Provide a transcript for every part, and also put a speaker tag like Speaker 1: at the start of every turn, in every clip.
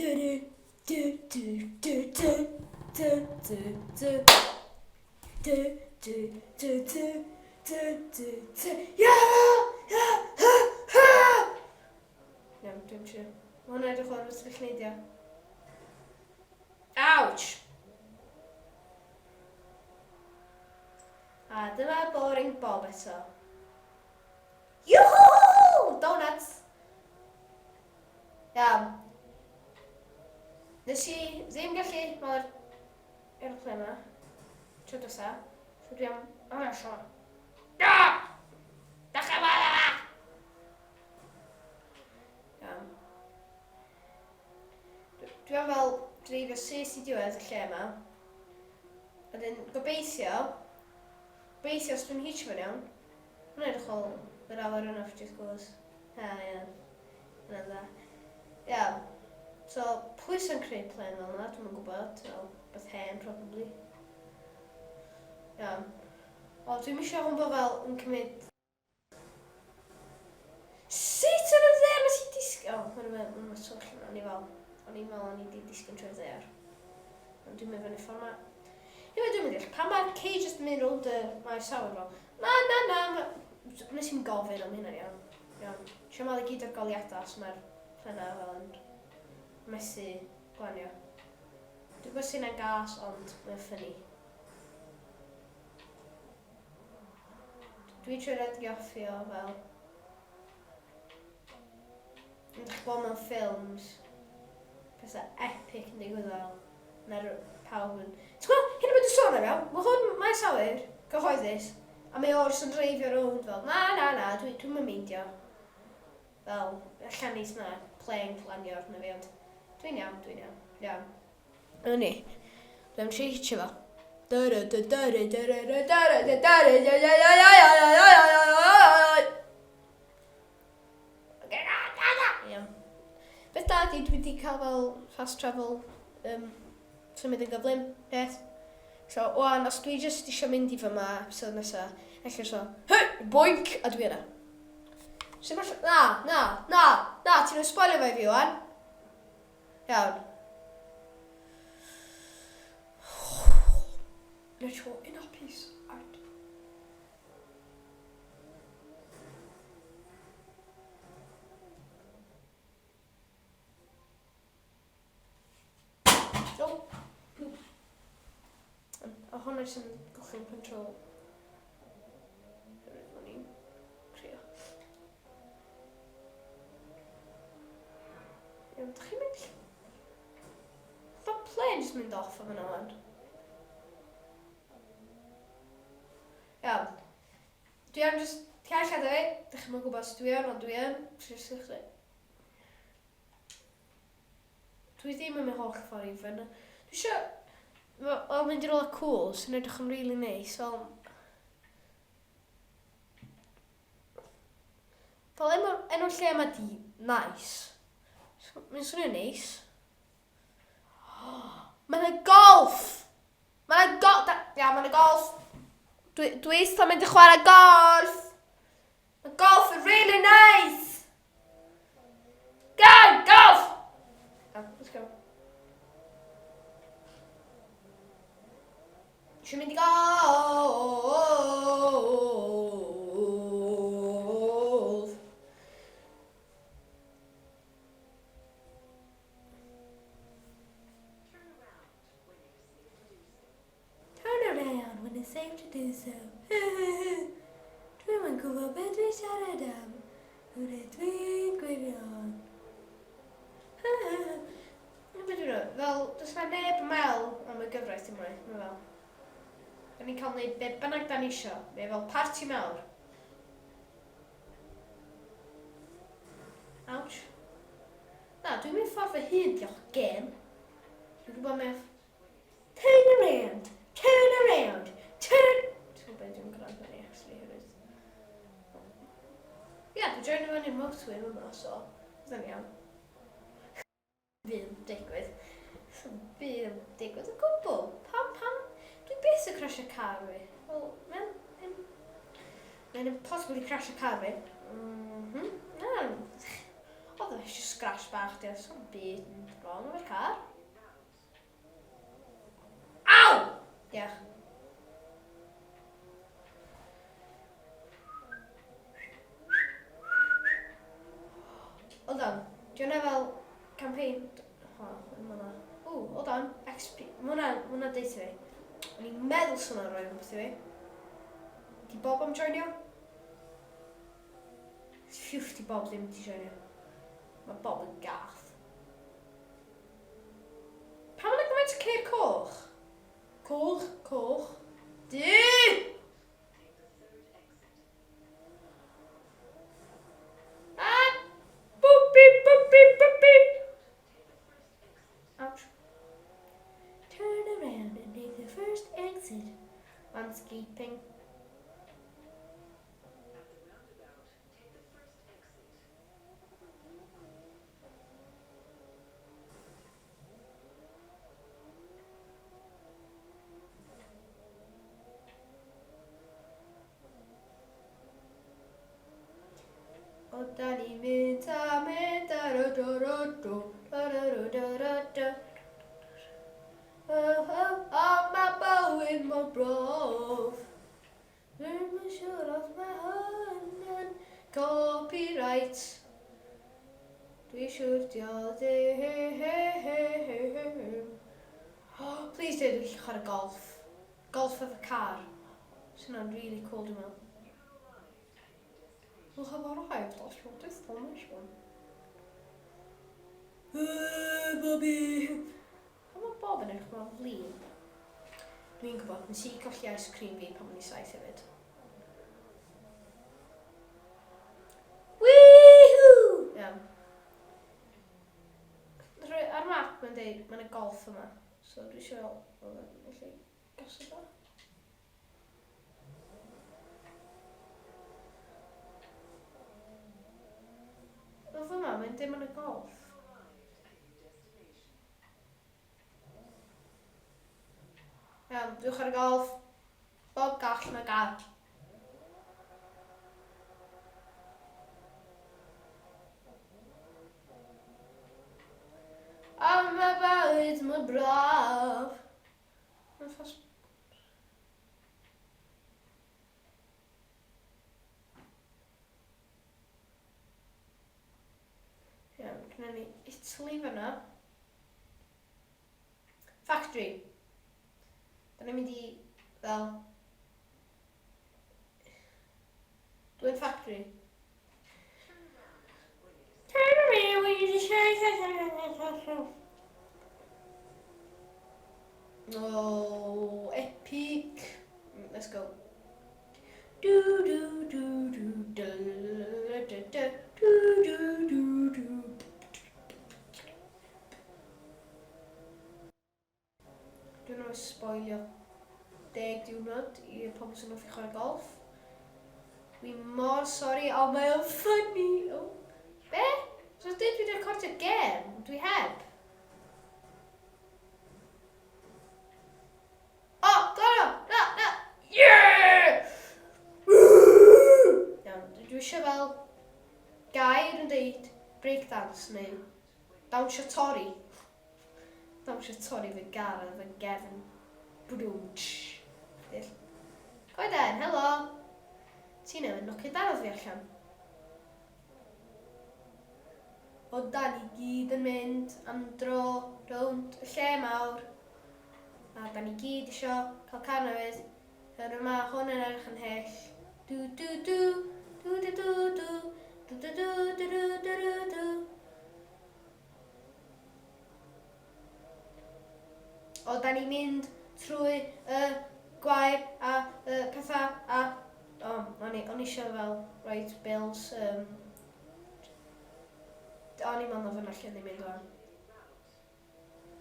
Speaker 1: Du du du du du du du du du du du du du du du du Ia! Ia! Ha! Ha! Iawn, dwi'n siŵr. Mae hwnna'n edrych fel rhywbeth gallu neidio. Ouch! A dyma Boring Bob eto. Yoo-hoo! Donuts! Iawn. Nes i ddim gallu mae'r aeroplane yma. Tro dwetha. So dwi am... O, na, sio. Da! Dechrau fo! Iawn. Dwi am fel dreifio syth i diwedd y lle yma. A dyn gobeithio, gobeithio os dwi'n hitio fo'n iawn. Mae'n edrych fel yr awyr yna just goes. Ha, ie. Yna'n dda. Iawn. So, pwy sy'n creu plen fel yna? Dwi'm yn gwybod. Fel, beth hen, probably. Iawn. O, dwi'm eisiau hwn bod fel yn cymryd Sut yn y ddaear nes i disgyn? O, mae'n mae'n mae'n twll yna, o'n i fel, o'n i'n meddwl o'n i wedi disgyn trwy'r ddaear. Ond dwi'n mynd fyny ffordd ma. Ie, dwi'n mynd i pam mae'r cage just yn mynd rownd y maes awyr fel, na, na, na, ma... Nes i'n gofyn am hynna'n iawn. Iawn. Siom malu gyd o'r goleuadau os mae'r plenau fel yn methu glanio. Dwi'n gwybod sy'n hynna'n gas, ond mae'n ffynnu. Dwi'n trio radioffio fel... Yn dych bod mewn ffilms, pethau epic yn digwydd fel, mae'r pawb yn... Ti'n gwybod, hyn o beth dwi'n sôn am iawn, mae hwn maes awyr, gyhoeddus, a mae o'r sy'n dreifio rownd fel, na, na, na, dwi'n dwi mynd meindio. Fel, allan neith na plane glanio arno fi, ond dwi'n iawn, dwi'n iawn, iawn. Yna ni. Dwi'n am trio hitio fo. Iawn. Beth da ydi dwi wedi cael fel fast travel um, symud yn gyflym, peth. So, oan, os dwi just eisiau mynd i fyma episode nesa, ella so, hei, boink, a dwi yna. So, na, na, na, na, ti'n rhoi spoilio fe i fi, oan. Iawn. Let your inner peace out. Oh, poop. A hwnna sy'n gollwng control. O'n i'n crio. Iawn, dych chi'n mynd... Mae plane jyst mynd off o fyna wan. Iawn. Dwi am jyst... Ti allan dwi? Dych chi'n gwybod os dwi yn, ond dwi yn. Seriously. Dwi ddim yn mynd holl ffordd i fyny. Dwi eisiau... Wel, mynd i rywle cool sy'n edrych yn really nice. Fel... Fel enw, enw lle yma di nice. Mae'n swnio neis. Mae yna golf! Mae yna golf! Ia, mae yna golf. Dwi, dwi eisiau mynd i chwarae golf! Mae golf yn really nice! Go, golf! Oh, let's go. Eisiau mynd i golf! Turn around when it's safe to do so. Dwi'm yn gwybod beth dwi'n siarad am. Rydw i'n gwirion. Be dwi'n meddwl? Fel, does na neb yn meddwl am y gyfraith dim mwy. Mae fel, da ni'n cael neud be bynnag da ni isio. Mae fel parti mawr. Ouch. Na, dwi'n mynd ffordd fy hun, diolch gêm. Dwi'n gwybod mae... Turn around, turn around, turn... Ti'n gwybod beth dwi'n gwrando ni, actually, hefyd. Ie, yeah, dwi'n joinio fyny'r motorway yma, so... Bydd iawn. Fydd yn digwydd. Bydd yn digwydd o gwbl. Pam, pam? Dwi byth yn crasio car fi. Wel, mae'n... Mae'n impossible i crasio car fi. Mm -hmm. Na. Oedd e just scratch bach. bach di, so'n byd yn wrong efo'r car. Aw! Diolch. Hold on. Di hwnna fel campaign... O, yn hwnna. Ww, hold on. XP. Mae hwnna, ma hwnna deud fi. O'n i'n meddwl swn o'n rhoi rhywbeth i fi. Di Bob am joinio? Phew, di Bob ddim di joinio. Mae Bob yn gath. Pam yna gymaint o ceir coch? Coch, coch. Du! Ah! Boop, beep, boop, beep, boop, beep. Ouch. Turn around and take the first exit. Landscaping.
Speaker 2: At the roundabout, take the first exit.
Speaker 1: O da ni'n mynd a mynd ar y do do do do do do do do. Oh, oh, oh, mae bywyd mor brof. Dwi'm yn siŵr os mae hwn yn copyright. Dwi siŵr dio ddim. Oh, please dweud dwi'n gallu chwarae golf. Golf efo car. Sy'n hwnna'n really cool dwi'n meddwl. You have arrived at your destination. Hey, Bobby! Pam mae Bob yn edrych mor flin? Dwi'n gwybod, nes i colli ice cream fi pan o'n i 7 hefyd. Woohoo! Iawn. Ar map mae'n dweud mae'n y golf yma. So dwi eisiau fel, felly gosod o. Oedd yma, mae'n dim yn y golf. Iawn, dwi'n chwarae golf. Bob gall na gar. A mae bywyd mor braf. Mae'n ffas... Iawn, gynna ni Italy fyna. Factory. Da ni'n mynd i, fel... Dwi'n factory. Turn around when you decide. Oh, epic. Let's go. Du du du du du du du du du du du. Dwi'n rhoi sboilio 10 diwrnod i'r pobl sy'n hoffi chwarae golf. Dwi mor sori, ond mae o'n funny. Oh. Be? So dweud dwi'n recordio gêm? Dwi heb. O, go no! Na, na! Yeah! Iawn, dwi eisiau fel gair yn deud breakdance neu dawnsio torri. Dawnsio torri fy gar ar fy gefn. Bwdwm. Dill. Coeden, helo! Ti newydd nocio danodd fi allan. O, da ni gyd yn mynd am dro rownd y lle mawr. A da ni gyd isio cael car newydd. Herwydd mae hwn yn edrych yn hyll. Du du du, du du du du, du du du du du du du du. O, da ni'n mynd trwy y gwair a y pethau a... O, o'n i, o'n i eisiau fel, right, bills, o'n i'n meddwl na fyna lle ni'n mynd o'n.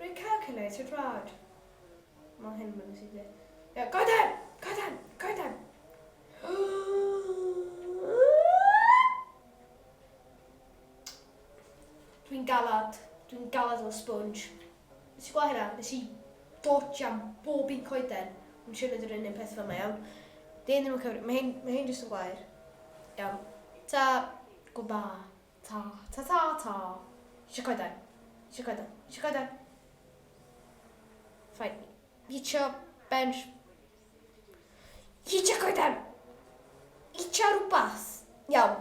Speaker 1: Recalculated route. Mae hyn yn mynd i dweud. Yeah, go down! Go down! Go down! Dwi'n galad. Dwi'n galad fel sponge. Nes i gweld hynna? Nes i dodge am bob un coeden. Dwi'n siŵr wneud yr un peth fel yma, iawn. Dyn ddim yn cyfri. Mae hyn, mae hyn jyst yn gwair. Iawn. Ta. Goodbye. Ta. Ta ta ta. Eisiau coeden. Eisiau coeden. Eisiau coeden. Fine. Hitio bench. Hitio coeden! Hitio rhywbeth. Iawn.